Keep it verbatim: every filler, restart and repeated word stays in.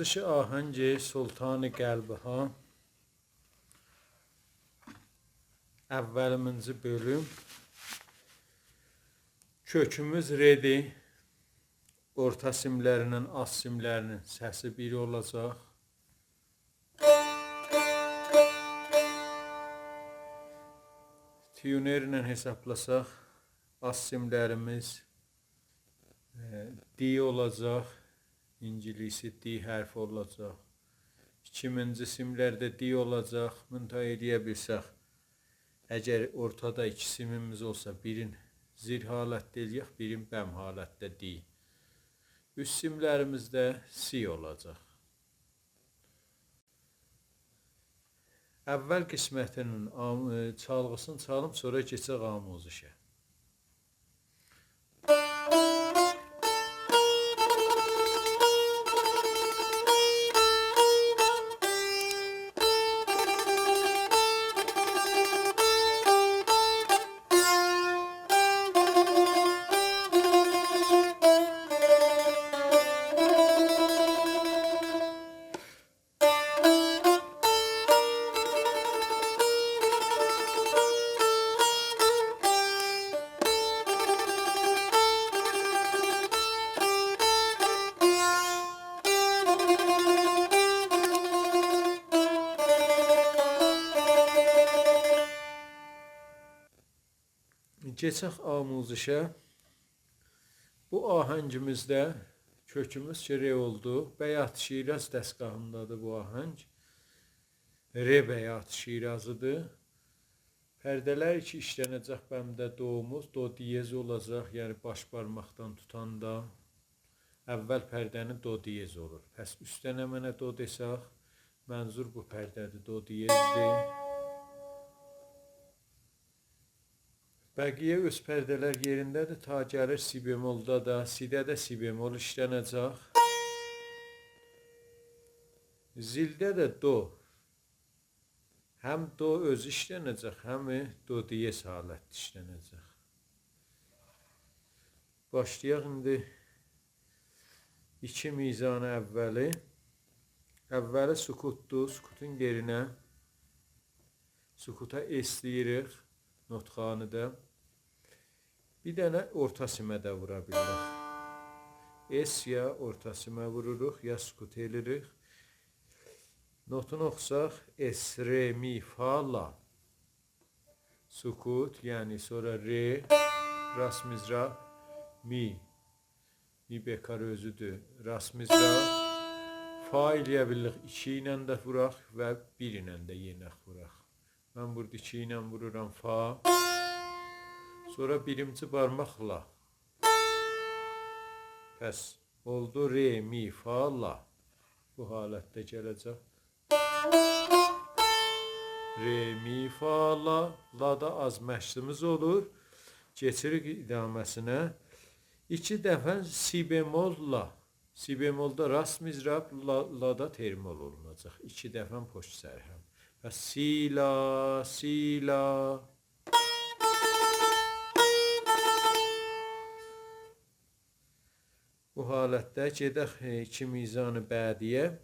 آموزش آهنگ سلطان قلب‌ها. اولیمینجی بؤلوم. کؤکوموز رئدیر. اورتا سیملرینن آلت سیملرینین سسی بیر اولاجاق. تیونرله حسابلاساق، آلت سیملریمیز، ائ، دی اولاجاق. اینگیلیسی دی حرفی اولاجاق. ایکیمینجی سیملرده دی اولاجاق. منتها ائلیه بیلسک، اگر اورتادا ایکی سیمیمیز اولسا، بیرین زیر حالتده ائلیک، بیرین بم حالتده دی. اوست سیملریمیز ده سی اولاجاق. اول قسمتینین آم-، ائ، چالغیسینی چالیم، سونرا کئچک آموزشه. کئچک آموزشه. بو آهنگیمیزده کؤکوموز کی رئ اولدو. بیات شیراز دستگاهیندادیر بو آهنگ. رئ بیات شیرازی‌دیر. پرده‌لر کی ایشلنه‌جک بمده دوموز، دو دیز اولاجاق، یعنی باش بارماقدان توتاندا اول پرده‌نین دو دیز اولور. پس اوسته نمنه دو دئسک، منظور بو پرده‌دیر، دو دیزدیر. بقیه اؤز پرده‌لر یئرینده‌دیر، تا گلیر سی بمولدا دا، سی‌ده ده سی بمول ایشلنه‌جک. زیلده ده دو. هم دو اؤزو ایشلنه‌جک، هم دو دیز حالتده ایشلنه‌جک. باشلایاق ایندی ایکی میزان اولی. اولی سکوتدور، سکوتون یئرینه، سکوتا اس دئییریک، نوت‌خوانی‌دا. بیر دنه اورتا سیمه ده وورا بیلیریک. اس یا اورتا سیمه ووروروق، یا سکوت ائله‌ییریک. نوتونو اوخوساق، اس، رئ، می، فا، لا. سکوت، یعنی سونرا رئ، راست مضراب، می. می بکار اؤزودور، راست مضراب. فا ائلیه بیلیریک ایکی ایله ده ووراق و بیر ایله ده یئنک ووراق. من بورادا ایکی ایله وورورام فا. سونرا بیرینجی بارماقلا. پس اولدو رئ، می، فا، لا. بو حالتده گله‌جک. رئ، می، فا، لا. لادا آز مشقیمیز اولور. کئچیریک ادامه‌سینه. ایکی دفعه سی بمول، لا. سی بمولدا راست مضراب، لا، لادا ترمول اولوناجاق. ایکی دفعه پشت سر هم. و سی، لا، سی، لا. بو حالتده گئدک، ائ، ایکی میزان بعدی‌یه.